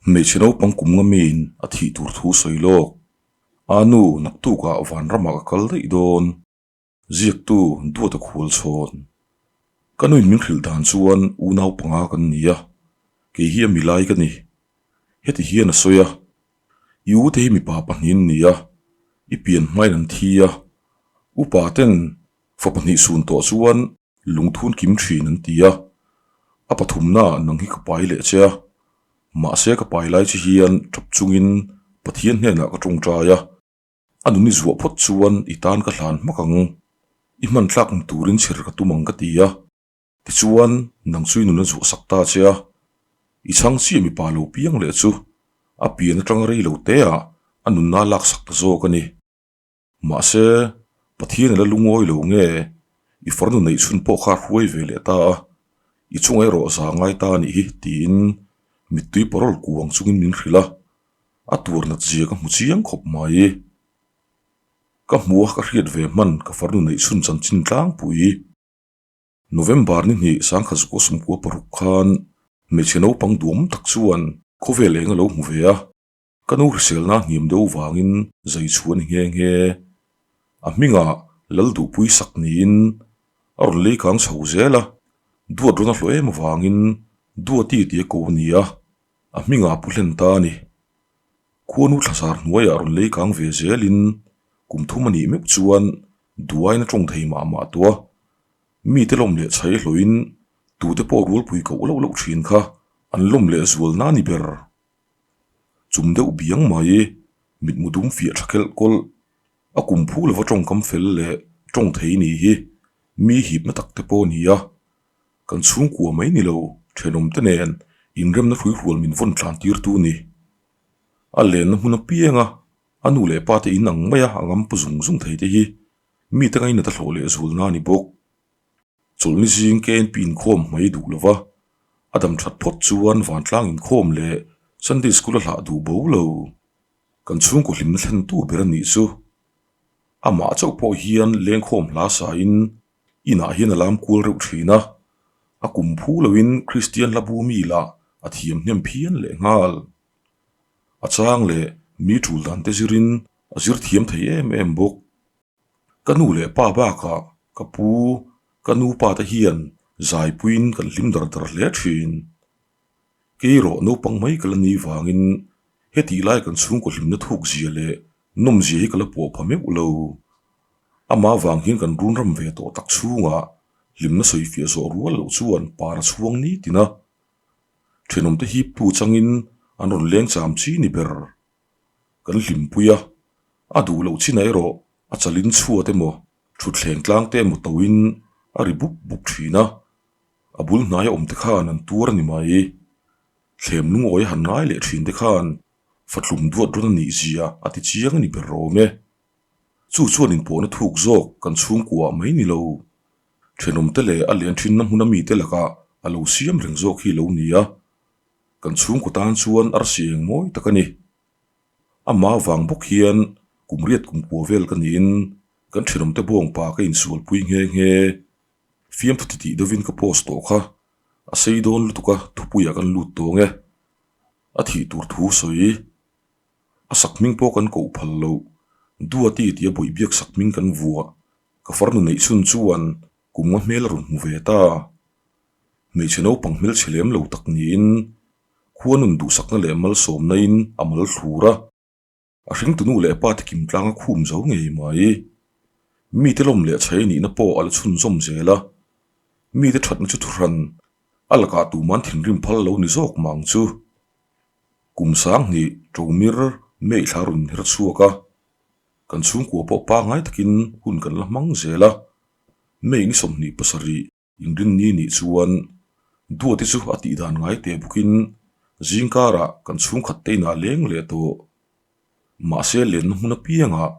Hmeichhe naupang kum nga miin a thih tur thu sawi lawk. A nu naktukah vanramah ka kal daih dawn. Ziaktu duat a khual chhawn. Ka nuin min hrilh dan chuan unau panga kan ni a, kei hi a milai ka ni. Heti hian a sawi a, I u te hi mipa pahnih an ni a, i pian hmain an thi a, upa ten fa pahnih sun tawh chuan Lungthun kim thin an ti a, a pathumna nang hi ka pai leh che a, mahse ka pai lai che hian tap chungin Pathian hnenah ka tawngtai a, a nun i zuah phawt chuan i tan ka hlan hmak ang, i hman tlak ni turin chher ka tum ang ka ti a, tichuan nang chu i nun a zuah sak ta che a, i chhang chiah mipa lo piang leh chu a pian atanga rei lo te ah a nunna a laksak ta zawk a ni. Mahse, Pathian a la lungawi lo nge? I farnu neih chhun pawh kha a hruai ve leh ta a, i chunga erawh za ngai ta a nih hi, tiin mittui parol kuang chungin min hrilh a, a tuar nat zia ka hmu chiang khawp mai. Ka hmu a, ka hriat ve hman ka farnu neih chhun chanchin tlangpui. November ni hnih sangkhat zukua sumkua paruk khan hmeichhe naupang duam tak chuan khawvel eng a lo hmu ve a. Ka nu hriselna hniam deuh vangin zai chhu a ni nghe nghe. A hmingah lal duhpui sak niin a rawn lei kang chho zel a, duat rawn a hlawh em avangin Duati tih a ko a ni a, a hmingah a pu hlen ta a ni. Khuanu thlazar hnuaiah rawn lei kang ve zelin kum thum a nih meuh chuan duain a tawng thei mah mah tawh a, mite lawm leh chhai hlawhin tute pawh rualpui koh loh loh thin kha an lawm leh zual na ni ber. Chum deuh biang mai, mitmu dum fiah tha kelh kawlh, a kum phu lova tawngkam fel leh tawng thei ni hi mi hipna tak te pawh a ni a, kan chhungkua mai ni lo thenawm te nen inremna hruihrual min vawn tlan tir tu ni. A lenna hmun apianga a nu leh pa te in ang maia a ngam pu zung zung thei te hi mite ngainat a hlawh leh zulna a ni bawk. Chawlhni zing KNP inkhawm mai duh lova, a dam that phawt chuan vantlang inkhawm leh Sunday School a hlah duh bo lo. Kan chhungkaw hlimna thlentu ber a nih chu. Amah chauh pawh hian lengkhawm hla sain inah hian a lam kual reuh thin a, a kum phu loin Kristian hla bu mi lah a thiam hnem phian leh nghal. A chang leh mi tul dan te zirin a zir thiam thei em em bawk. Ka nu leh pa bakah ka pu, ka nu pa te hian zaipuiin kan hlim dar dar hle thin. Kei erawh naupang mai ka la ni vangin hetih lai kan chhungkaw hlimna thuk zia leh nawm zia hi ka la pawh pha meuh lo. Amah vang hian kan run ram ve tawh tak chhungah hlimna sawi fiah zawh rual loh chuan par a chhuang ni tin a. Thenawmte hiptu changin an rawn leng cham chi ni ber. Kan hlimpui a, a duh loh chinah erawh a chalin chhuat emaw thutthleng tlang te emaw toin a ri bup bup thin a, a bul hnaia awm te khan an tuar a ni mai. Thlem lungawi a han ngai leh thin te khan fatlum duat rawn a nih zia a ti chiang a ni ber rawm e. Chu chuan inpawhna thuk zawk kan chhungkuaah mai ni lo. Thenawmte leh a lian thinna hmuna mite lakah a lo siam reng zawk hi lo ni a. Kan chhungkaw tan chuan arsi eng mawi tak a ni. Amah vang bawk hian kum riat kum kua vel ka niin kan thenawmte bawngpa ka insualpui nghe nghe. Fiamthu titih deuhin ka post tawh kha a sei dawn lutuk a thupuiah kan lut tawng e. A thih tur thu sawi. A sakhming pawh kan koh phal loh. Duati tia bawih biak sakhming kan vuah. Ka farnu neih chhun chuan kum nga hmel a rawn hmu ve ta. Hmeichhe naupang hmelchhe lem lo tak niin khua nun duhsakna leh malsawmna in a mal thlur a, a hringtu nu leh pa te kim tlang a khum zo ngei mai. Mite lawm leh chhei nihna pawh a la chhunzawm zel a, mite thatna chu thuhran a lakah tuman thinrim phal lo ni zawk mah ang chu. Kum sanghnih Ṭomir May thla rawn her chhuak a, kan chhungkua pawh pangngai takin hun kan la hmang zel a, May ni 27 Inrinni nih chuan Duati chu a tih dan ngai teh bawkin zingkarah kan chhungkhat te inah leng leh tawh. Mahse lenna hmun apiangah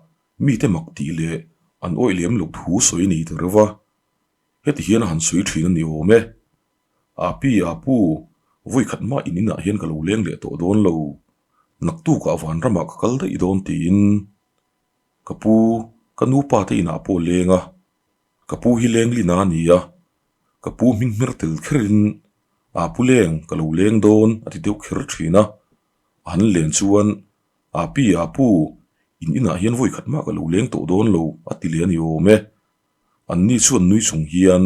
mite mak tih leh an awih lem loh thu sawi a nei ta reuh va, heti hian a han sawi thin a ni awm e. Api, Apu, vawi khat mah in inah hian ka lo leng leh tawh dawn lo, naktukah vanramah ka kal daih dawn tiin ka pu, ka nupa te inah pawh leng a, Ka pu hi leng lin a ni a, ka pu hming hmer tel kherin aa pu leng ka lo leng dawn a ti deuh kher thin a. A han len chuan, Api, Apu, in inah hian vawi khat mah ka lo leng tawh dawn lo, a ti leh a ni awm e. Anni chuan nui chung hian,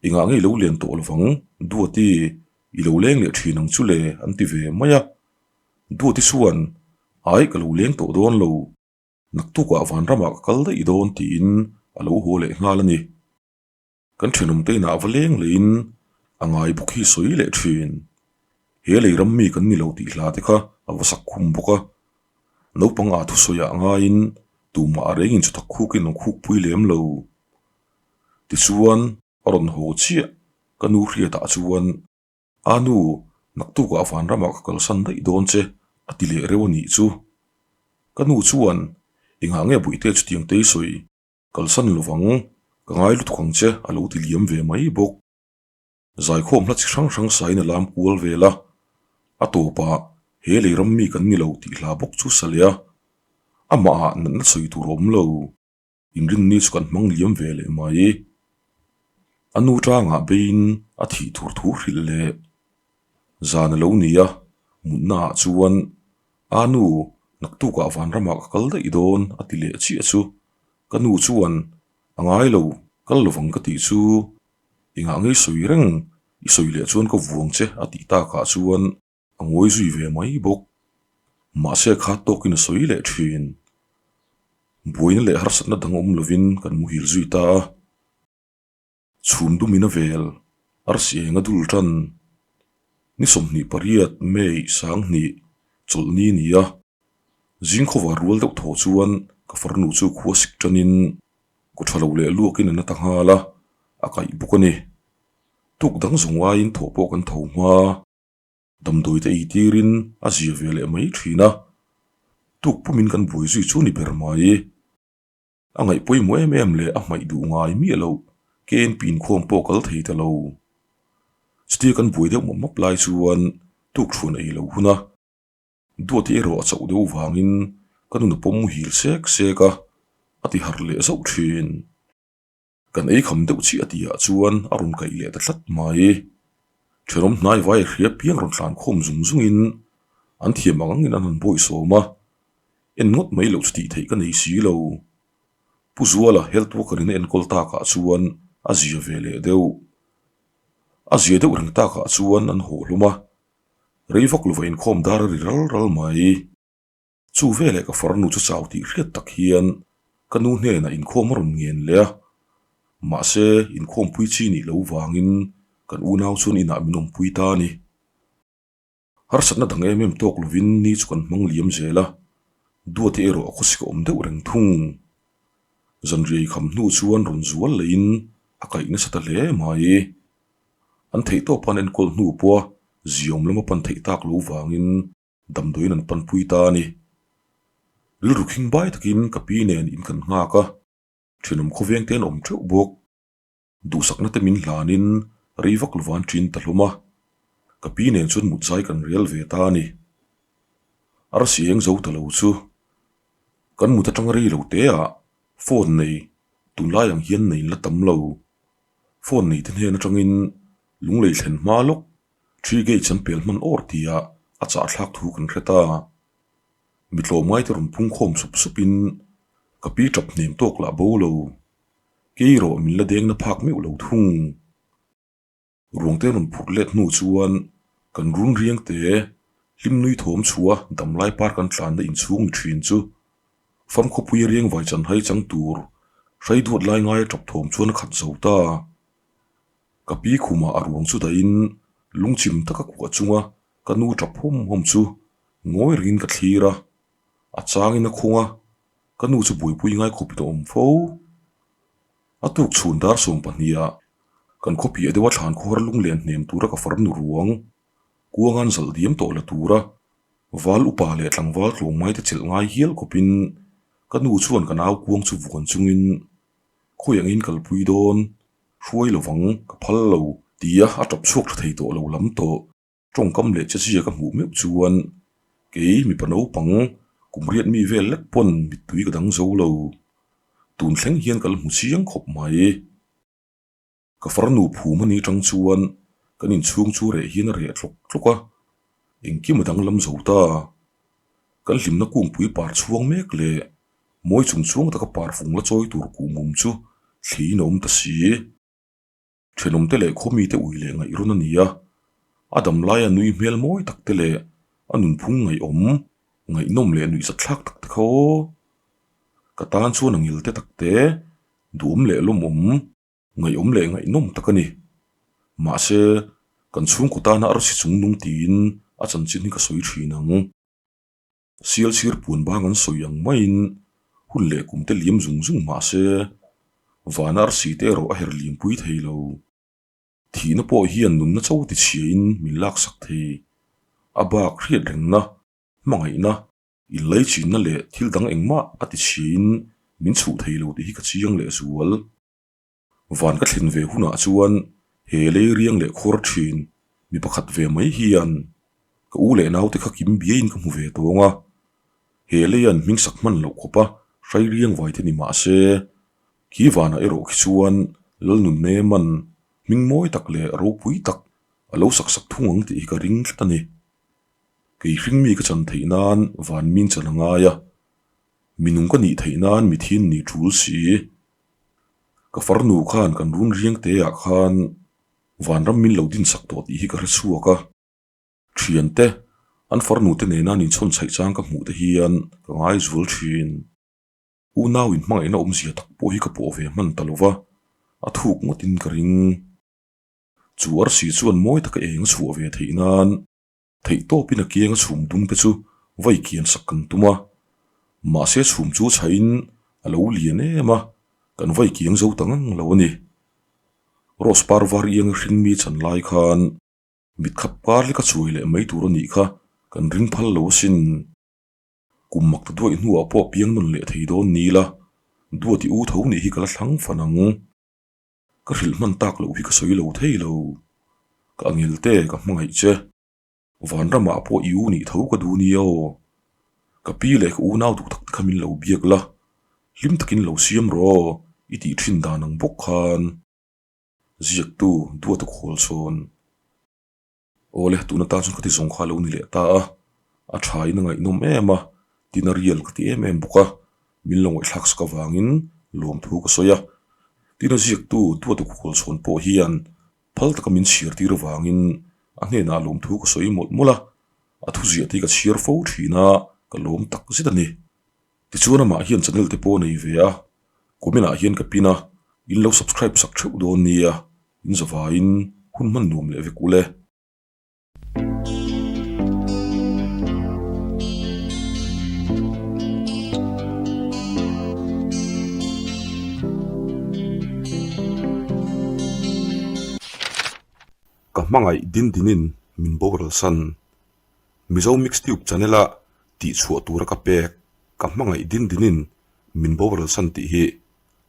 Engah nge i lo len tawh lovang, Duati, i lo leng leh thin ang chu le, an ti ve mai a. Duati chuan, Ai, ka lo leng tawh dawn lo. Naktukah vanramah ka kal daih dawn, tiin a lo haw leh nghal a ni. Kan thenawmte inah va leng leiin a ngai bawk hi sawi leh thin. He lei ram mi kan ni lo tih hla te kha a va sak khum bawk a. Naupang ah thusawi ah ngaiin tumah a rengin chu tak khukin an khukpui lem lo. Tichuan a rawn haw chiah ka nu hriatah chuan A nu, naktukah vanramah ka kalsan daih dawn che a ti leh reuh a nih chu. Ka nu chuan engah nge Bawihte chutiang te i sawi? Kalsan lovang, ka ngai lutuk ang che a lo ti liam ve mai bawk. Zaikhawm hla chi hrang hrang sain a lam kual vel a, a tawpah he lei ram mi kan ni lo tih hla bawk chu sa leh a, amahah natna sawi tur a awm lo. Inrinni chu kan hmang liam ve leh mai. A nu tangah beiin a thih tur thu hrilh leh zan a lo ni a, mutnaah chuan A nu, naktukah vanramah ka kal daih dawn a ti leh chiah chu ka nu chuan a ngai lo, kal lovang ka tih chu engah nge i sawi reng, i sawi leh chuan ka vuang che a tih takah chuan a ngawi zui ve mai bawk. Mahse kha tawkin a sawi leh thin. Buaina leh harsatna dang awm lovin kan muhil zui ta a. Chhum dumin a vel, arsi eng a dul tan. Ni 28 May 2000 chawlhni ni a, zing khawvar rual deuh thaw chuan ka farnu chu khua sik tanin kaw tha lo leh luakin a na ta nghal a, a kaih bawk a ni. Tuk dang zawng aiin thawh pawh kan tho hma. Damdawi te ei tirin a zia ve leh mai thin a, tuk pumin kan buai zui chu ni ber mai. A ngaih pawimawh em em leh a hmaih duh ngai miah loh KNP inkhawm pawh kal thei ta lo. Chutia kan buai deuh mawp mawp lai chuan tukṭhuan ei lo hun a, Duati erawh a chauh deuh vangin ka nun a pawm muhil sek sek a, a ti harh leh zauh ṭhin. Kan ei kham deuh chiah tihah chuan a rawn kaih leh ta tlat mai. Thenawm hnai vai a hria piang rawn tlan khawm zung zungin an thiam ang angin an han bawihsawm a, en ngawt mai loh chu tih theih ka nei si lo. Pu Zuala health worker in a enkawl takah chuan a zia ve leh deuh. A zia deuh reng takah chuan an haw hlawm a, rei vak lova inkhawm dar a ri ral ral mai. Chu veleh ka farnu chu chau tih hriat tak hian ka nu hnenah inkhawm a rawn ngen leh a, mahse inkhawmpui chi nih lo vangin kan unau chuan inah min awmpui ta a ni. Harsatna dang em em tawk lovin ni chu kan hmang liam zel a, Duati erawh a khawsik a awm deuh reng thung. Zanriai kham hnu chuan rawn zual leiin a kaih nasa ta hle mai. An theihtawp an enkawl hnu pawha ziawm lama pan theih tak lo vangin Damdawiin an panpui ta a ni. Rilru khing bai takin ka pi nen in kan nghak a, thenawm khawveng te an awm teuh bawk. Duhsakna te min hlanin rei vak lo van ṭin ta hlawm a, ka pi nen chuan mut zai kan rel ve ta a ni. Arsi eng zo ta lo chu kan mut aṭang rei lo te ah phone nei tunlai ang hian nei in la tam lo. Phone nei te hnen aṭangin lunglei thlen hma lawk Tree gate an pel hman awr tia a chahthlak thu kan hre ta. Mi tlawmngaite rawn phung khawm sup supin ka pi tap hnem tawk lah bo lo. Kei erawh min la deng na phak meuh lo thung. Ruangte rawn phurh let hnu chuan kan run riang te hlim nui thawm chhuah damlai par kan tlanna inchhung ni thin chu Famkhawpui a riang vai chan hai chang tur hrai duat lai ngai a tap thawm chuan a khat zo ta. Ka pi khumah a ruang chu dahin lungchim taka kuah chunga ka nu tap hawm hawm chu ngawi rengin ka thlir a, a changin a khung a, ka nu chu buaipui ngai khawpin a awm fo. A tuk chhun dar 12 ah kan khaw piah deuha thlan khawhar lunglen hnem tura ka farnu ruang kuangan zalh diam tawh la tura val upa leh tlangval tlawng maite chelh ngai hial khawpin ka nu chuan ka nau kuang chu vuan chungin khawi angin kalpui dawn Hruai lovang, ka phal lo, tia a tap chhuak tha thei tawh lo lam tawh. Tawngkam leh chezia ka hmuh meuh chuan kei mipa naupang kum riat mi vel lek pawn mittui ka dang zo lo. Tun thleng hian ka la hmu chiang khawp mai. Ka farnu phum a ni tang chuan kan inchhung chu reh hian a reh tlawk tlawk a, engkim a danglam zo ta. Kan hlimna kungpui par chhuang mek leh mawi chung chuang taka par fung la chawi tur kuhmum chu thliin a awm ta si. Thenawmte leh khawmite ui leh ngaih rawn a ni a, a dam laia nui hmel mawi tak te leh a nunphung ngaihawm, ngaihnawm leh nuihzatthlak tak te kha aw. Ka tan chuan a ngil te tak te, duhawm leh lawmawm, ngaihawm leh ngaihnawm tak a ni. Mahse, kan chhungkaw tana arsi chung nung tiin a chanchin hi ka sawi thin ang. Sial sir puan bang an sawi ang maiin hun leh kum te liam zung zung mah se, van arsi te erawh a her liam pui thei lo. Thihna pawh hian nunna cho ti chhiain min laksak thei. A bak hriat rengna, hmangaihna, inlaichinna leh thil dang engmah a ti chhiain min chhuh thei lo tih hi ka chiang leh zual. Van ka thlen ve hunah chuan he lei riang leh khawr thin mi pakhat ve mai hian ka u leh naute kha kim biaiin ka hmu ve tawng a. He leian hming sak hman loh khawpa hrai riang vai te ni mah se, khi vanah erawh khi chuan Lalnunneman hming mawi tak leh ropui tak a lo sak sak thung ang tih hi ka ring tlat a ni. Kei hring mi ka chan theih nan van min chan a ngai a, mi nung ka nih theih nan mi thin ni tul si. Ka farnu khan kan run riang te ah khan vanram min lo din sak tawh tih hi ka hre chhuak a. Thiante, an farnu te nena an inchhawn chhaih chang ka hmuh te hian ka ngai zual thin. Unau in hmangaihna awmzia tak pawh hi ka pawh ve hman ta lo va, a thuk ngawtin ka ring. Chu arsi chuan mawi taka eng a chhuah ve theih nan Theih tawpin a kianga chhum dum te chu vai kian sak kan tum a, mahse chhum chu chhain a lo lian em a, kan vai kiang zo ta ngang lo a ni. Rose par var ianga hring mi chan lai khan mitkhap kar leka chuai leh mai tur a nih kha kan ring phal lo asin. Kum mak ta duaih hnuah pawh piang nawn leh thei dawn ni la, duati u tho nih hi ka la thlang fan ang. Ka hrilh hman tak loh hi ka sawi lo thei lo. Ka angel te ka hmangaih che. Vanramah pawh i u nih tho ka duh nia aw. Ka pi leh ka unau duh tak te kha min lo biak la, hlim takin lo siam rawh aw i tih thin dan ang bawk khan. Ziaktu Duata khawl sawn. Awle, tuna tan chuan ka ti zawng kha a lo ni leh ta a, a tha in a ngaihnawm em a, tin a real ka ti em em bawk a, min lo ngaihthlak sak avangin lawmthu ka sawi a, tin a ziaktu Duata Khualchhawn pawh hian phal taka min chhiar tir avangin a hnenah lawmthu ka sawi mawlh mawlh a, a thuziah te hi ka chhiar fo thin a, ka lawm tak zet a ni. Tichuan amah hian channel te pawh a nei ve a, comment ah hian ka pin a, in lo subscribe sak theuh dawn nia, in zavaiin hun hman nuam leh vek ule. Ka hmangaih din dinin min boral san. Mizo Mixtube channel a tihchhuah tura ka pek ka hmangaih din dinin min boral san tih hi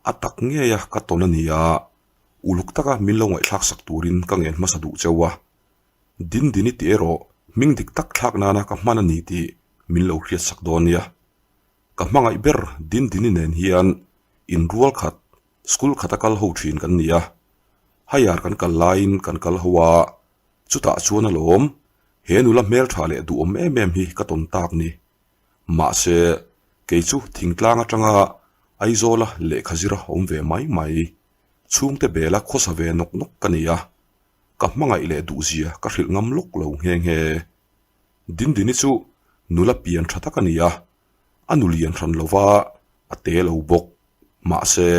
a tak ngei a ka tawn a ni a, uluk taka min lo ngaihthlak sak turin ka ngen hmasa duh cheu a. Din dini tih erawh hming dik tak thlak nana ka hman a ni tih min lo hriat sak dawn nia. Ka hmangaih ber din dini nen hian inrual khat school khata kal ho thin kan ni a, higher kan kal laiin kan kal ho a, Chutah chuan alawm, he nula hmeltha leh duhawm em em hi ka tawn tak ni. Mahse, kei chu thingtlang atanga Aizawla lehkha zira awm ve mai mai, chhungte bela khawsa ve nawk nawk ka ni a, ka hmangaih leh duhzia ka hrilh ngam lawk lo nghe nghe. Dindini chu nula pian tha tak a ni a, a nu lian hran lova a te lo bawk. Mahse,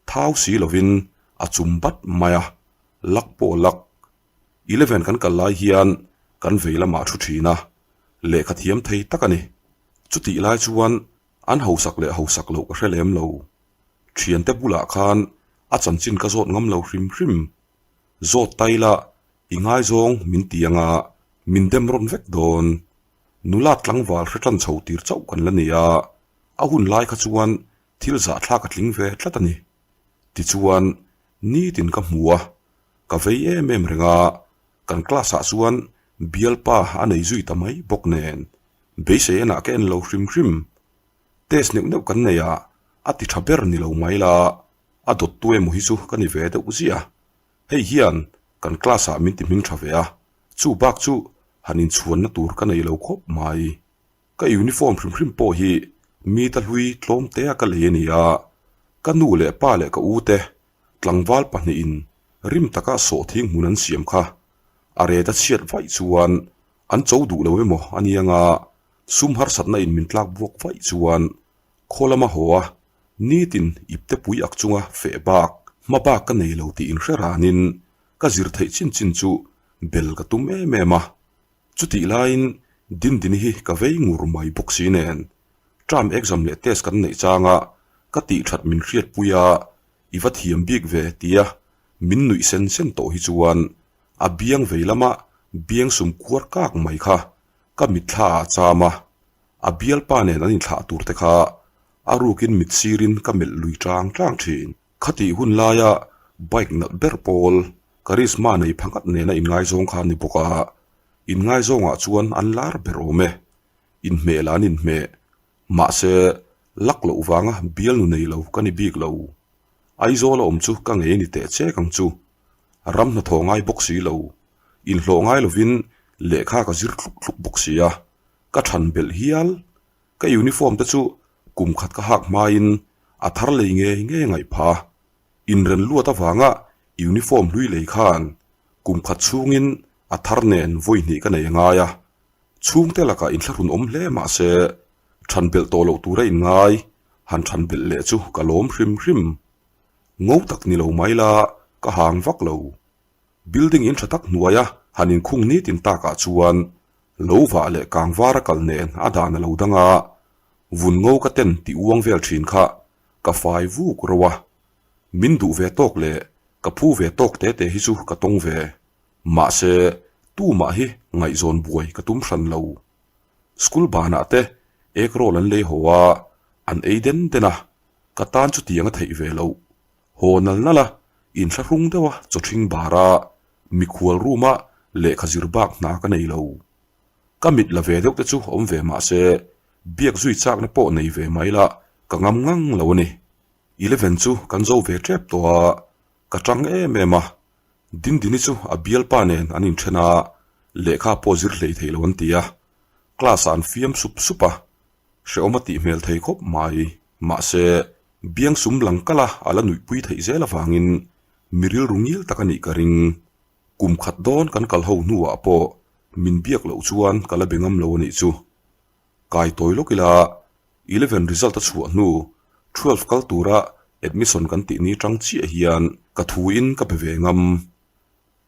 thau si lovin a chum bat mai a, lak pawh lak. 11 kan kal lai hian kan vei lamah thu thin a, lehkha thiam thei tak a ni. Chutih lai chuan an hausak leh hausak loh ka hre lem lo. Thiante bulah khan a chanchin ka zawt ngam lo hrim hrim. Zawt tai la, i ngaizawng min ti anga min dem rawn vek dawn. Nula tlangval hre tan chho tir chauh kan la ni a, a hun lai kha chuan thil zahthlak a tling ve tlat a ni. Tichuan, nitin ka hmu a, ka vei em em reng a, kan class ah chuan bialpa a nei zui ta mai bawk nen, beisei enah ka en lo hrim hrim. Test neuh neuh kan nei a, a ti tha ber ni lo mai la, a dawttu emaw hi chu ka ni ve deuh ziah. Hei hian kan class ah min ti hming tha ve a, chu bak chu han inchhuanna tur ka nei lo khawp mai. Ka uniform hrim hrim pawh hi mita hlui tlawm tea ka lei a ni a, ka nu leh pa leh ka u te tlangval pahnihin rim taka sawhthing hmun an siam kha a ret a chhiat vaih chuan an cho duh lo emaw a nia nga, sum harsatna in min tlak buak vaih chuan khaw lama haw a nitin ipte pui ak chunga feh bak hma bak ka nei lo tih inhre ranin ka zir theih chin chin chu bel ka tum em em a. Chutih laiin Dindini hi ka vei ngur mai bawk si nen, term exam leh test kan neih changa ka tih that min hriatpui a, i va thiam bik ve tia min nuih sen sen tawh hi chuan a biang vei lama biang sum kuar kak mai kha ka mitthla ah cham a, a bialpa nen an inthlah tur te kha a rukin mit sirin ka melh lui tang tang thin. Khatih hun laia bike nalh ber pawl Karizma nei pha ngat nena inngaizawng kha a ni bawk a, inngaizawngah chuan an lar ber awm e. Inhmeh lah an inhmeh. Mahse, lak loh vanga bialnu nei lo ka ni bik lo. Aizawl a awm chu ka ngei ni teh chek ang chu. Ram hnathawh ngai bawk si lo. Inhlawh ngai lovin lehkha ka zir thluk thluk bawk si a, ka than belh hial. Ka uniform te chu kum khat ka hak hmain a thar lei ngei ngei a ngaih phah a. Inren luat avanga uniform hlui lei khan kum khat chhungin a thar nen vawi hnih ka nei a ngai a. Chhungte lakah inthlahrun awm hle mah se than belh tawh loh tura inngai han than belh leh chu ka lawm hrim hrim. Ngo tak ni lo mai la ka hang vak lo. Building in tha tak hnuaia han inkhung nitin takah chuan lo vah leh kang vara kal nen a dan a lo dang a, vun ngo ka ten tih uang vel thin kha ka fai vuk ro a. Min duh ve tawk leh ka phu ve tawk te te hi chu ka tawng ve. Mahse, tumah hi ngaihzawn buai ka tum hran lo. School banah te egg roll an lei haw a, an ei den den a, ka tan chutiang a theih ve loh. Haw nal nal a, inthlahrung deuh a chaw ṭhing bar a, mikhual room a lehkha zir bak hna ka nei lo. Ka mit la ve deuh te chu awm ve mah se, biak zui chakna pawh nei ve mai la ka ngam ngang lo a ni. Eleven chu kan zo ve ṭep tawh a, ka ṭang em em a. Dindini chu a bialpa nen an inṭhen a, lehkha pawh zir hlei thei lo an ti a, class ah an fiam sup sup a, hrehawm a tih hmel thei khawp mai. Mahse, biangsum lang kala a la nuihpui theih zel avangin mi rilru ngil tak a nih ka ring. Kum khat dawn kan kal ho hnuah pawh min biak loh chuan ka la be ngam lo a nih chu. Kai tawi lawk ila, eleven result a chhuah hnu twelve kal tura admission kan tih ni tang chiah hian ka thuin ka be ve ngam.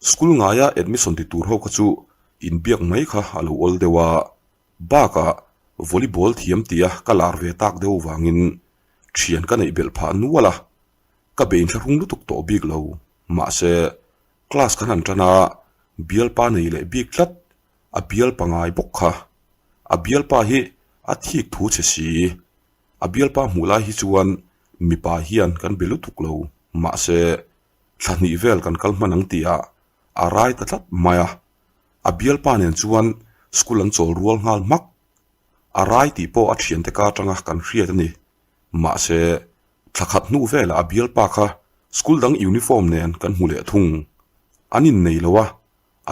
School ngaia admission ti tur ho kha chu inbiak mai kha a lo awl deuh a, bakah volleyball thiam tia ka lar ve tak deuh vangin thian ka neih belh phah nual a, ka be inthlahrung lutuk tawh bik lo. Mahse, class kan han tan a, bialpa nei leh bik tlat a bialpa ngai bawk kha. A bialpa hi a thik thu che si. A bialpa hmuh lai hi chuan mipa hian kan be lutuk lo. Mahse, thla hnih vel kan kal hman ang tihah a rai ta tlat mai a. A bialpa nen chuan school an chawl rual nghal hmak. A rai tih pawh a thiante ka atanga kan hriat a ni. Mahse, thla khat hnu velah a bialpa kha school dang uniform nen kan hmu leh thung. An innei lo a,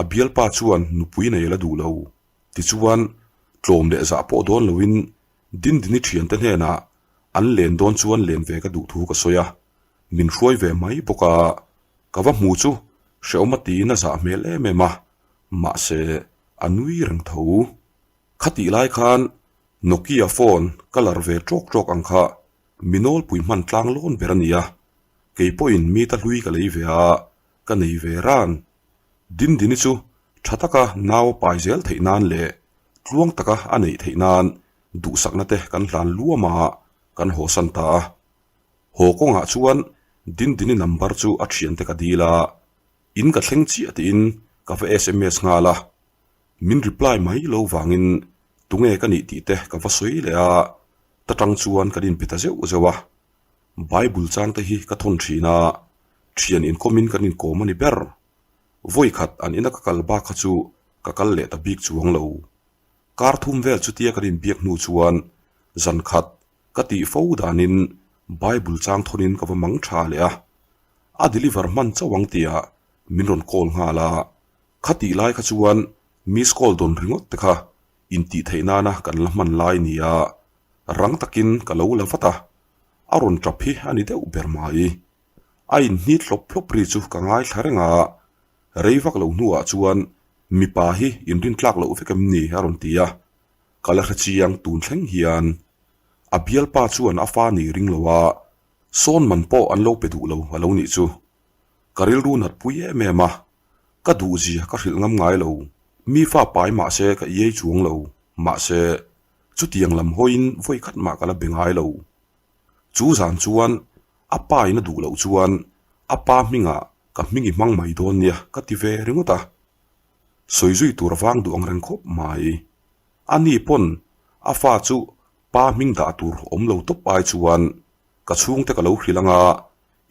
A bialpa chuan nupui nei la duh lo. Tichuan, tlawm leh zah pawh dawn loin Dindini thiante hnenah an len dawn chuan len ve ka duh thu ka sawi a, min hruai ve mai bawk a. Ka va hmu chu hrehawm a tiin a zah hmel em em a, mahse a nui reng tho. Khatih lai khan Nokia phone ka lar ve ṭawk ṭawk ang kha mi nawlpui hman tlang lawn ber a ni a, kei pawhin mita hlui ka lei ve a, ka nei ve ran. Dindini chu tha taka nau a pai zel theih nan leh tluang taka a neih theih nan duhsakna te kan hlan luam a, kan hawsan ta a. Haw kawngah chuan Dindini number chu a thiante ka dil a, in ka thleng chiah tiin ka va sms nghal a. Min reply mai lo vangin tunge ka nih tih te ka va sawi leh a, ta tang chuan kan inpe ta zeuh zeuh a. Bible chang te hi ka thawn thin a, thian inkawmin kan inkawm a ni ber. Vawi khat an ina ka kal bak kha chu ka kal leh ta bik chuang lo. Kar thum vel chutia kan inbiak hnu chuan zan khat ka tih fo danin Bible chang thawnin ka va mang tha leh a. A deliver hman chauh ang tihah min rawn call nghal a, kha tih lai kha chuan miss call dawn ringawt te kha. Intihtheih nana kan la hman lai nia, rang takin ka lo la vat a, a rawn tap hi a ni deuh ber mai. A inhnit hlawp hlawp ri chu ka ngaithla reng a, rei vak lo hnuah chuan mipa hi inrintlak loh vek em ni a rawn ti a, ka la hre chiang tun thleng hian. A bialpa chuan a fa nih ring lo a, sawn man pawh an lo pe duh lo a lo nih chu. Ka rilru nat pui em em a, ka duhzia ka hrilh ngam ngai lo. Mi fa pai mah se ka iai chuang lo, mahse chutiang lam hawiin vawi khat mah ka la be ngai lo. Chu zan chuan a pa in a duh loh chuan a pa hmingah ka hming i hmang mai dawn nia ka ti ve ringawt a. Sawi zui tur vang duh ang reng khawp mai. A ni pawn a fa chu pa hming dah tur awm lo tawp ai chuan ka chhungte ka lo hrilh anga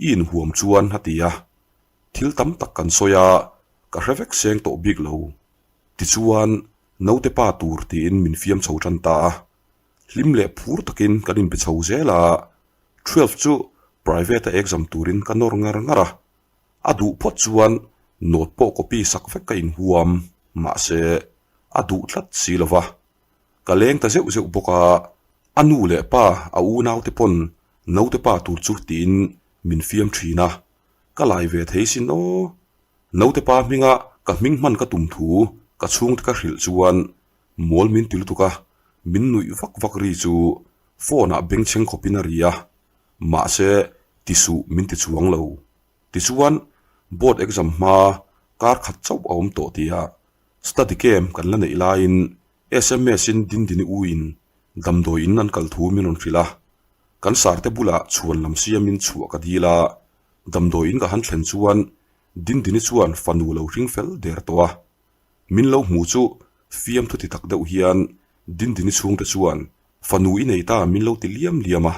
i inhuam chuan a ti a. Thil tam tak kan sawi a, ka hre vek seng tawh bik lo. Tichuan naute pa tur tiin min fiam chho tan ta a. Hlim leh phur takin kan inbe chho zel a, twelve chu private a exam turin ka nawr ngar ngar a. A duh phawt chuan note pawh copy sak vek ka inhuam, mahse a duh tlat si lo va. Ka leng ta zeuh zeuh bawk a, a nu leh pa a unaute pawn naute pa tur chu tiin min fiam thin a, ka lai ve thei sin aw. Naute pa hminga ka hming hman ka tum thu ka chhungte ka hrilh chuan mawl min ti lutuk a, min nuih vak vak ri chu phone ah bengchheng khawpin a ri a, mahse ti suh min ti chuang lo. Tichuan board exam hma kar khat chauh a awm tawh tia study camp kan la neih laiin sms in Dindini u in damdawi in an kal thu min rawn hrilh a, kan sarte bulah chhuan lam siamin chhuah ka dil a, damdawi in ka han thlen chuan Dindini chuan fanu lo hring fel der tawh a, min lo hmu chu fiamthu ti tak deuh hian Dindini chhungte chuan fanu i nei ta min lo ti liam liam a,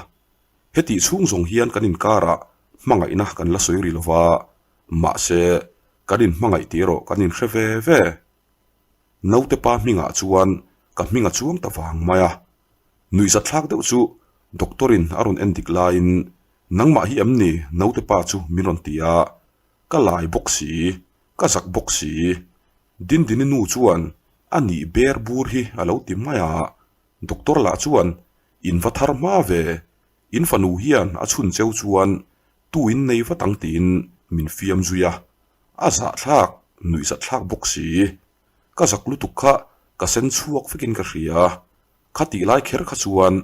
hetih chhung zawng hian kan inkarah hmangaihna kan la sawi ri lova, mahse kan inhmangaih tih erawh kan inhre ve ve. Naute pa hmingah chuan ka hming a chuang ta vang mai a. Nuihzatthlak deuh chu doctor in a rawn en dik laiin nangmah hi em ni naute pa chu min rawn ti a, ka lai bawk si, ka zak bawk si. Dindini nu chuan a nih ber bur hi a lo ti mai a, doctor lah chuan in va thar hma ve, in fanu hian a chhun cheu chuan tu in nei vat ang tiin min fiam zui a. A zahthlak, nuihzatthlak bawk si. Ka zak lutuk kha ka sen chhuak vekin ka hria. Kha tih lai kher kha chuan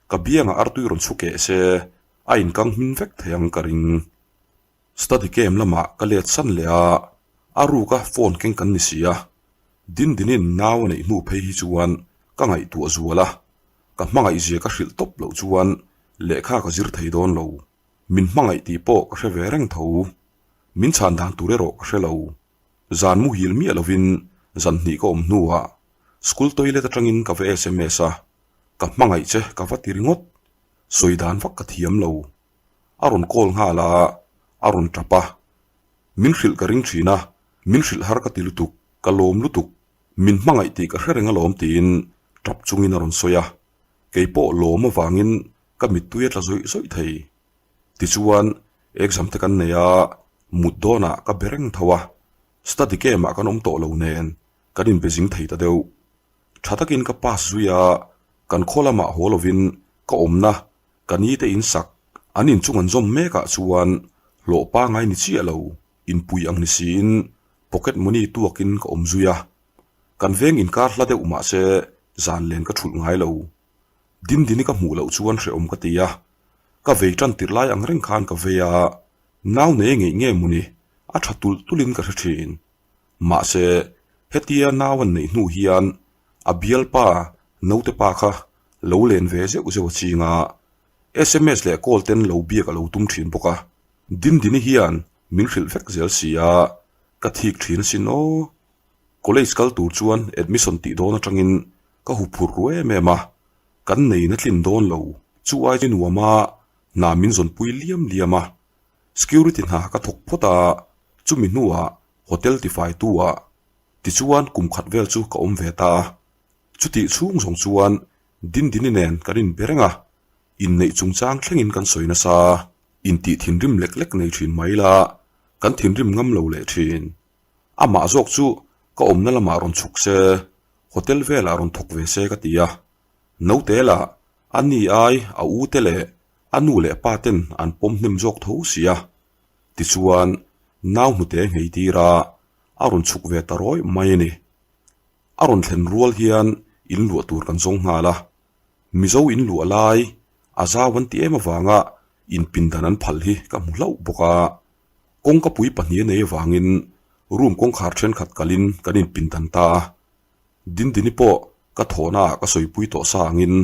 ka biangah artui rawn chhu keh se, a inkang hmin vek thei ang ka ring. Study camp lamah ka let san leh a, a ruka phone keng kan ni si a. Dindinin nau a neih hnu phei hi chuan ka ngaihtuah zual a, ka hmangaihzia ka hrilh tawp loh chuan lehkha ka zir thei dawn lo. Min hmangaih tih pawh ka hre ve reng tho. Min chhan dan tur erawh ka hre lo. Zan muhil miah lovin zan hnih ka awm hnuah school toilet atangin ka va sms a, ka hmangaih che ka va ti ringawt. Sawi dan vak ka thiam lo. A rawn call nghal a, a rawn tap a. Min hrilh ka ring thin a, min hrilh har ka ti lutuk, ka lawm lutuk. Min hmangaih tih ka hre reng alawm tiin tap chungin a rawn sawi a. Kei pawh lawm avangin ka mittui a tla zawih zawih thei. Tichuan, exam te kan nei a, mut dawnah ka be reng tho a, study camp ah kan awm tawh lo nen kan inbe zing thei ta deuh. Tha takin ka pass zui a, kan khaw lamah haw lovin ka awmna ka ni te in sak an inchung an zawm mek ah chuan hlawh pangai ni chiah lo, inpui ang ni siin pocket money tuakin ka awm zui a. Kan veng inkar hla deuh mahse zan len ka thulh ngai lo. Dindini ka hmuh loh chuan hrehawm ka ti a, ka vei tan tirh lai ang reng khan ka vei a, nau nei ngeih nge mawni a tha tulh tulhin ka hre thin. Mahse, hetia nau an neih hnu hian a bialpa naute pa kha lo len ve zeuh zeuh a ching a, sms leh call ten lo biak a lo tum thin bawk a, Dindini hian min hrilh vek zel si a, ka thik thin asin aw. College kal tur chuan admission tih dawn atangin ka huphurh ru em em a, kan nei na tlin dawn lo chu ai chu nuam a, hna min zawnpui liam liam a, security hna ka thawk phawt a, chumi hnuah hotel tifaitu ah tichuan kum khat vel chu ka awm ve ta a, chutih chhung zawng chuan Dindini nen kan inbe reng a, inneih chungchang thlengin kan sawi nasa, intih thinrim lek lek nei thin mai la, kan thinrim ngam lo leh thin. Amah zawk chu ka awmna lamah rawn chhuk se. Hotel velah rawn thawk ve se ka ti a. Naute lah a ni ai a u te leh a nu leh pa ten an pawm hnem zawk tho si a. Tichuan, nau hnute nghei tir a, a rawn chhuk ve ta rawih mai a ni. A rawn thlen rual hian in luah tur kan zawng nghal a. Mizo in luah lai a zau an ti em avanga inpindan an phal hi ka hmu hlauh bawk a. Kawngkapui pahnih a nei avangin room kawngkhar thenkhat kalin kan inpindan ta a. Dindini pawh ka thawhnaah ka sawipui tawh sa angin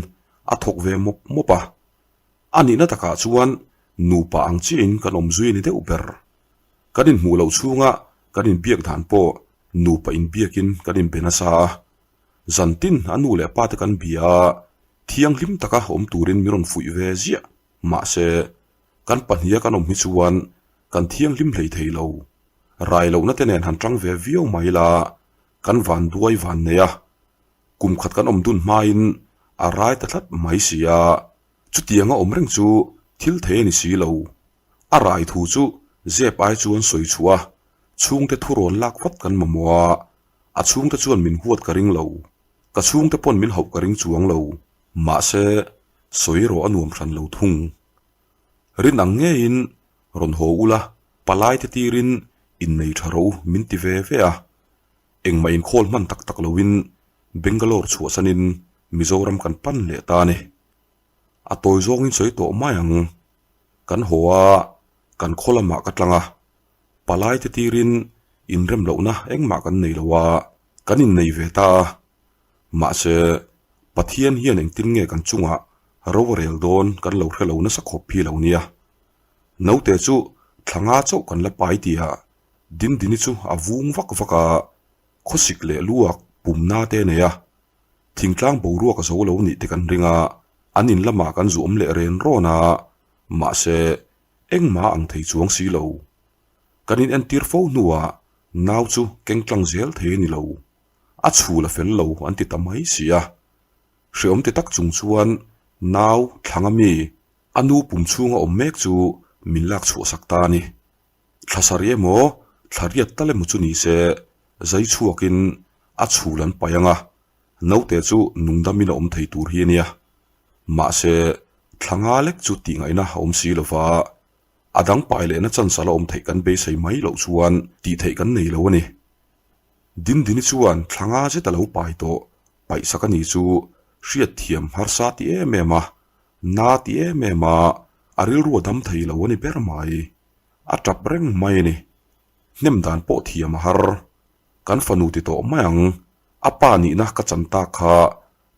a thawk ve mawp mawp a. A nihna takah chuan nupa ang chiahin kan awm zui a ni deuh ber. Kan inhmuh loh chhunga kan inbiak dan pawh nupa inbiakin kan inbe nasa a. Zantin a nu leh pa te kan bia a, thianghlim taka awm turin min rawn fuih ve ziah. Mahse, kan pahniha kan awm hi chuan kan thianghlim hlei thei lo. Rai lohna te nen han tang ve viau mai la, kan van duai van nei a. Kum khat kan awm dun hmain a rai ta tlat mai si a, chutianga awm reng chu thil thei a ni si lo. A rai thu chu zep ai chuan sawi chhuah a, chhungte thu rawn lak vat kan mamawh a, a chhungte chuan min huat ka ring lo. Ka chhungte pawn min hauh ka ring chuang lo. Mahse, sawi erawh a nuam hran lo thung. Rin ang ngeiin rawn haw ula, palai te tirin innei tha rawh u min ti ve ve a. Engmah inkhawl hman tak tak loin Bangalore chhuahsanin Mizoram kan pan leh ta a ni. A tawi zawngin sawi tawh mai ang. Kan haw a, kan khaw lamah ka tlang a. Palai te tirin inrem lohna engmah kan nei lo a, kan innei ve ta a. Mahse, Pathian hian engtin nge kan chungah ro a rel dawn kan lo hre lo nasa khawp hi lo nia. Naute chu thla nga chauh kan la pai tihah Dindini chu a vung vak vak a, khawsik leh luak pumna te a nei a. Thingtlang boruak a zo lo nih te kan ring a, an in lamah kan zu awm leh ren rawn a, mahse, engmah a ang thei chuang si lo. Kan in entir fo hnuah nau chu keng tlang zel thei a ni lo. A chhul a fel lo an ti ta mai si a. Hreawm ti tak chung chuan nau thlanga mi a nu pum chhunga awm mek chu min lak chhuah sak ta a ni. Thla sarih emaw thla riat tal emaw chu ni se zai chhuakin a chhul an paih ang a, naute chu nungdamin a awm thei tur hi a nia. Mahse, thla nga lek chu tih ngaihna a awm si lo va, a dang pai lehna chance a la awm theih kan beisei mai loh chuan tih theih kan nei lo a ni. Dindini chuan thla nga zet a lo pai tawh, paihsak a ni chu hriatthiam harsa ti em em a, na ti em em a, a rilru a dam thei lo a ni ber mai. A tap reng mai a ni. Hnem dan pawh thiam a har. Kan fanu ti tawh mai ang, a pa nihna ka chan tak kha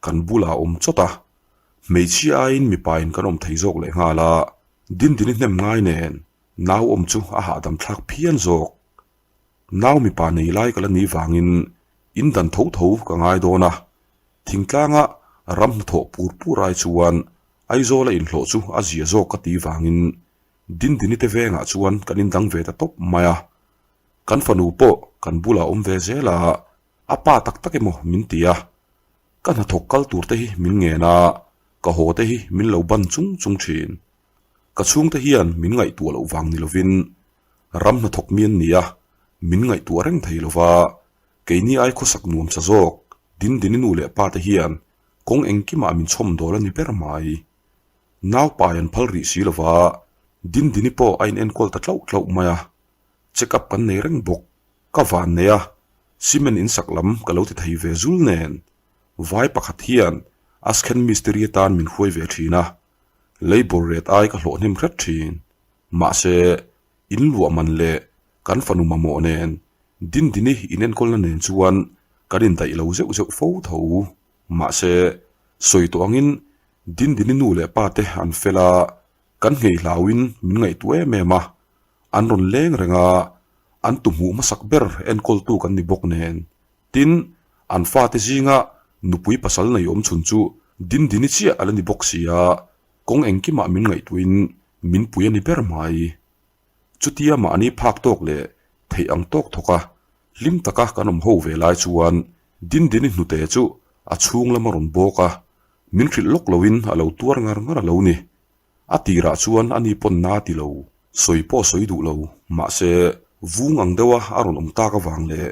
kan bulah a awm chawt a. Hmeichhia aiin mipa in kan awm thei zawk leh nghal a, Dindini hnem ngai nen nau awm chu a hahdam thlak phian zawk. Nau mipa nei lai ka la ni vangin in dan tho tho ka ngai dawn a, thingtlanga ram hnathawh pur pur ai chuan Aizawla inhlawh chu a zia zawk ka ti vangin Dindini te vengah chuan kan indang ve ta tawp mai a. Kan fanu pawh kan bulah awm ve zel a, a pa tak tak emaw min ti a. Ka hnathawk kal tur te hi min ngen a, ka haw te hi min lo ban chung chung thin. Ka chhungte hian min ngaihtuah loh vang ni lovin Ram hnathawk mi an ni a, min ngaihtuah reng thei lo va, keini ai khawsak nuam sa zawk, Dindini nu leh pa te hian kawng engkimah min chhawm dawl a ni ber mai. Naupai an phal rih si lo va, Dindini pawh a inenkawl ta tlauh tlauh mai a, check up kan nei reng bawk. Ka van nei a, cement insak lam ka lo ti thei ve zul nen, vai pakhat hian Askhen mistiri atan min hruai ve thin a, labour rate ai ka hlawh hnem hret thin. Mahse, in luah man leh kan fanu mamawh nen Dindini inenkawlna nen chuan kan indaih lo zeuh zeuh fo tho. Mahse, sawi tawh angin Dindini nu leh pa te an fel a, kan nghei hlauin min ngaihtuah em em a, an rawn leng reng a, an tu hmuh hmasak ber enkawltu kan ni bawk nen. Tin, an fate zinga nupui pasal nei awm chhun chu Dindini chiah a la ni bawk si a, Kawng engkimah min ngaihtuahin min pui a ni ber mai. Chutia mahni phak tawk leh theih ang tawk thawk a, hlim taka kan awm ho ve lai chuan Dindini hnute chu a chhung lam a rawn bawk a, min hrilh lawk loin a lo tuar ngar ngar a lo ni. A tirah chuan ani pawn na ti lo, sawi pawh sawi duh lo, mahse vung ang deuha a rawn awm tak avang leh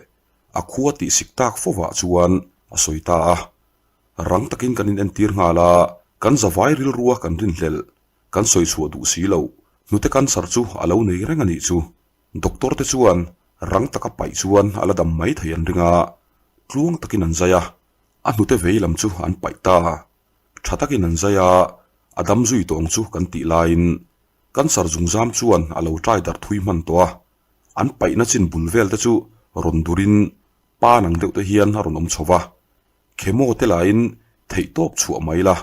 a khua tih sik tak fovah chuan. a sawi ta a. Rang takin kan inentir nghal a, kan zavai rilrua kan rinhlelh, kan sawi chhuah duh si loh, hnute cancer chu a lo nei reng a nih chu. Doctor te chuan rang taka paih chuan a la dam mai thei an ring a, tluang takin an zai a, a hnute vei lam chu an paih ta. Tha takin an zai a, a dam zui tawng chu kan tih laiin cancer zungzam chuan a lo tai darh thui hman tawh a, an paihna chin bul vel te chu rawn durin pan ang deuh te hian a rawn awm chho va, Chemo te lahin theih tawp chhuah mai la,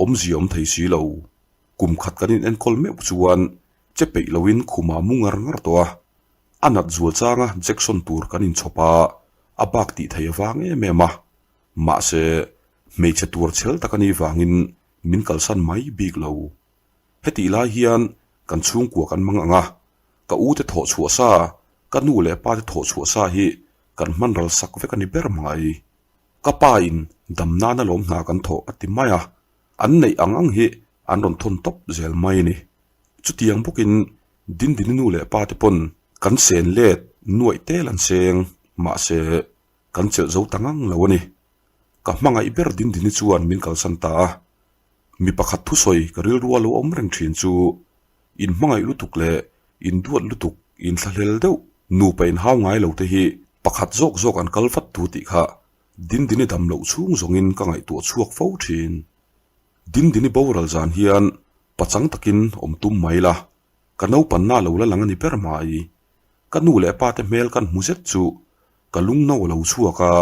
awmzia awm thei si lo. Kum khat kan in enkawl meuh chuan che peih loin khumah mu ngar ngar tawh a, a nat zual changa Jackson tur kan inchhawp a, a bak tih thei avang em em a. Mahse, hmeichhe tuar chhel tak a nih vangin min kalsan mai bik lo. Hetih lai hian kan chhungkua kan mang ang a, ka u te thawh chhuah sa, ka nu leh pa te thawh chhuah sa hi kan hman ral sak vek a ni ber mai. Ka pa in dam nana lawm hna kan thawh a ti mai a, an neih ang ang hi an rawn thawn tawp zel mai a ni. Chutiang bawkin Dindini nu leh pa te pawn kan sen let nuaih tel an seng, mahse kan chelh zo ta ngang lo a ni. Ka hmangaih ber Dindini chuan min kalsan ta a, mi pakhat thusawi ka rilrua lo awm reng thin chu inhmangaih lutuk leh induat lutuk inthlahlel deuh nupa inhau ngai lo te hi pakhat zawk zawk an kal vat tu tih kha Dindini dam loh chhung zawngin ka ngaihtuah chhuak fo thin. Dindini boral zan hian pachang takin awm tum mai la, ka naupanna lo la lang a ni ber mai. Ka nu leh pa te hmel kan hmu zet chu ka lungno a lo chhuak a,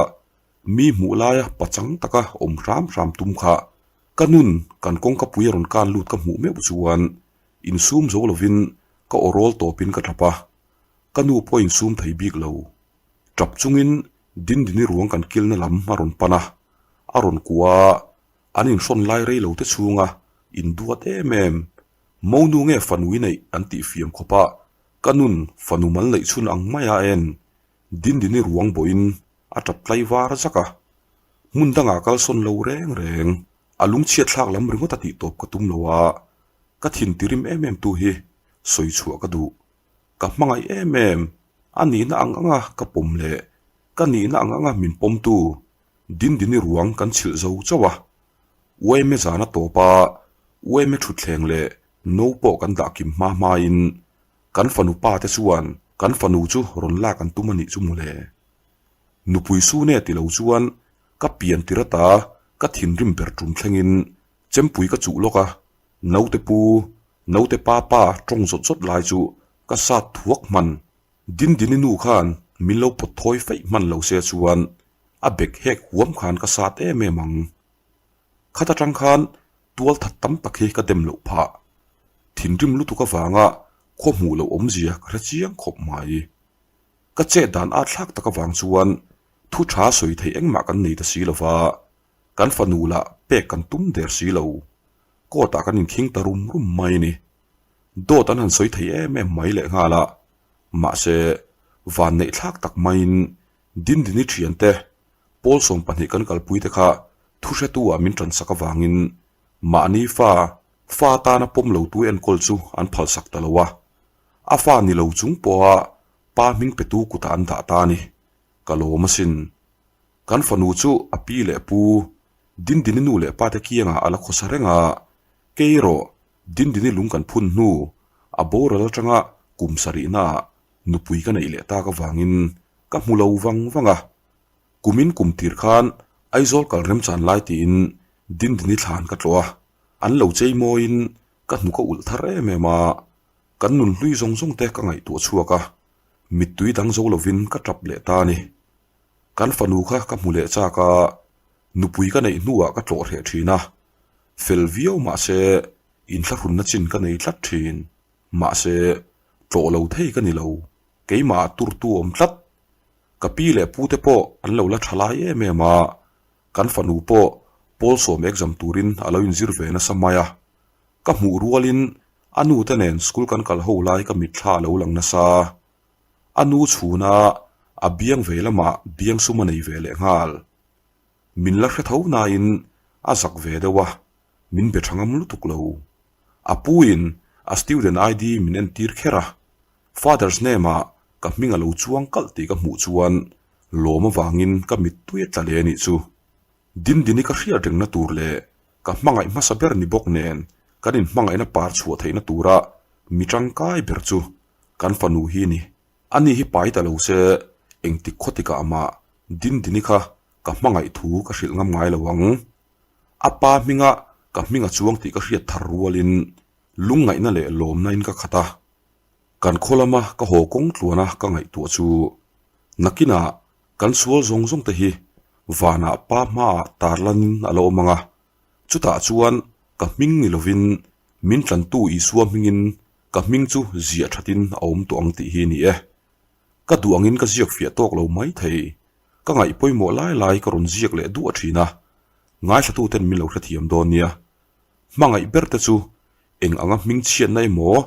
mi hmuh laia pachang taka awm hram hram tum kha ka nun kan kawngka pui a rawn kan lut ka hmuh meuh chuan insum zo lovin ka aw rawl tawpin ka tap a, ka nu pawh insum thei bik lo. Tap chungin Dindini ruang kan kilna lam a rawn pan a, a rawn kua a, an inhrawn lai rei lo te chhunga induat em em, Monu nge fanu i neih an tih fiam khawp a, ka nun fanu mal neih chhun ang maia en Dindini ruang bawhin a tap tlai var zak a, hmun dangah kalsawn lo reng reng, a lungchhiat thlak lam ringawt a tih tawp ka tum lo a, ka thin tirim em em tu hi sawi chhuah ka duh. Ka hmangaih em em, a nihna ang anga ka pawm leh ka nihna ang anga min pawmtu Dindini ruang kan chhilh zo chauh a, Uaime zan a tawp a, Uaime thutthleng leh no pawh kan dah kim hma hmain kan fanu pa te chuan kan fanu chu rawn lak an tum a nih chu mawle. Nupui Sune ti lo chuan ka pian tir ata ka thinrim ber tum thlengin chempui ka chuh lawk a, naute pu, naute pa pa tawng zawt zawt lai chu ka sat thuak hman. Dindini nu khan min lo pawt thawi feih hman lo se chuan a bek hek huam khan ka sat em em ang. Khat atang khan tual that tam tak hi ka dem loh phah. Thinrim lutuk avanga khaw hmuh loh awmzia ka hre chiang khawp mai. Ka chet dan at thlak tak avang chuan thu tha sawi theih engmah kan nei ta si lo va, kan fanu lah pek kan tum der si lo. Court ah kan inkhing ta rum rum mai a ni. Dawt an han sawi thei em em mai lehnghal a, mahse vanneih thlak tak maiin Dindini thiante Pawl 12 kan kalpui te kha thu hretu ah min tansak avangin mahni fa fa tana pawm lo tu enkawl chu an phalsak ta lo a, a fa ni lo chung pawha pa hming petu kutah an dah ta a ni. Ka lawm asin. Kan fanu chu a pi leh pu Dindini nu leh pa te kiangah a la khawsa reng a, kei erawh Dindini lung kan phun hnu a boral atanga kum sarihnaah nupui ka neih leh tak avangin ka hmu lo vang vang a. Kumin kum tir khan Aizawl kal remchan lai tiin Dindini thlan ka tlawh a, an lo chei mawiin ka hnuk a ulh thar em em a, kan nun hlui zawng zawng te ka ngaihtuah chhuak a, mittui dang zo lovin ka tap leh ta a ni. Kan fanu kha ka hmu leh chak a, nupui ka neih hnuah ka tlawh hreh thin a, fel viau mahse inthlahrunna chin ka nei tlat thin. Mahse tlawh lo thei ka ni lo, keimah turtu awm tlat. Ka pi leh pu te pawh an lo la tha lai em em a, kan fanu pawh pawl sawm exam turin a lo inzir ve nasa mai a. Ka hmuh rualin a nu te nen school kan kal ho lai ka mitthla a lo lang nasa. A nu chhuna a biang ve lamah biang sum a nei ve leh nghal. Min la hre tho nain a zak ve deuh a, min be tha ngam lutuk lo. A pu in a student ID min entir kher a, Father's name ah ka hming a lo chuang kalh tih ka hmuh chuan lawm avangin ka mittui a tla leh a nih chu. Dindini ka hriat rengna tur leh ka hmangaih hmasa ber ni bawk nen kan inhmangaihna par chhuah theihna tura mi tangkai ber chu kan fanu hi ni. Ani hi pai ta lo se engtik khawtikah mah Dindini kha ka hmangaih thu ka hrilh ngam ngai lo ang. A pa hminga ka hming a chuang tih ka hriat thar rualin lungngaihna leh lawmna in ka khat a. Kan khaw lama ka haw kawng tluana ka ngaihtuah chu nakinah kan sual zawng zawng te hi vanah pa hmaah tarlanin a la awm ang a, chutah chuan ka hming ni lovin min tlantu Isua hmingin ka hming chu ziah thatin a awm tawh ang tih hi a ni e. Ka duh angin ka ziak fiah tawk lo mai thei. Ka ngaih pawimawh lai lai ka rawn ziak leh duah thin a, ngaithlatuten min lo hrethiam dawn nia. Hmangaih ber te chu eng anga hming chhiatna emaw,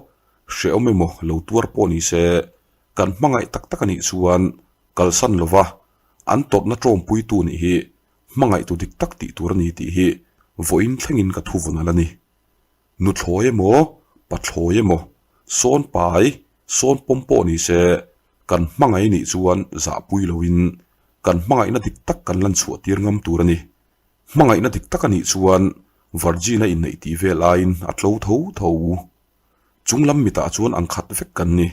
hrehawm emaw lo tuar pawh ni se, kan hmangaih tak tak a nih chuan kalsan lova an tawrhna tawmpuitu nih hi hmangaihtu dik tak tih tur a ni tih hi vawiin thlengin ka thuvawn a la ni. Nuthlawi emaw, pathlawi emaw, sawn pai, sawn pawm pawh ni se, kan hmangaih nih chuan zahpui loin kan hmangaihna dik tak kan lan chhuah tir ngam tur a ni. Hmangaihna dik tak a nih chuan Virgin a inneih tih vel aiin a tlo tho tho. Chung lam mitah chuan ang khat vek kan ni.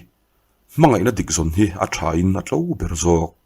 Hmangaihna dik zawn hi a thain a tlo ber zawk.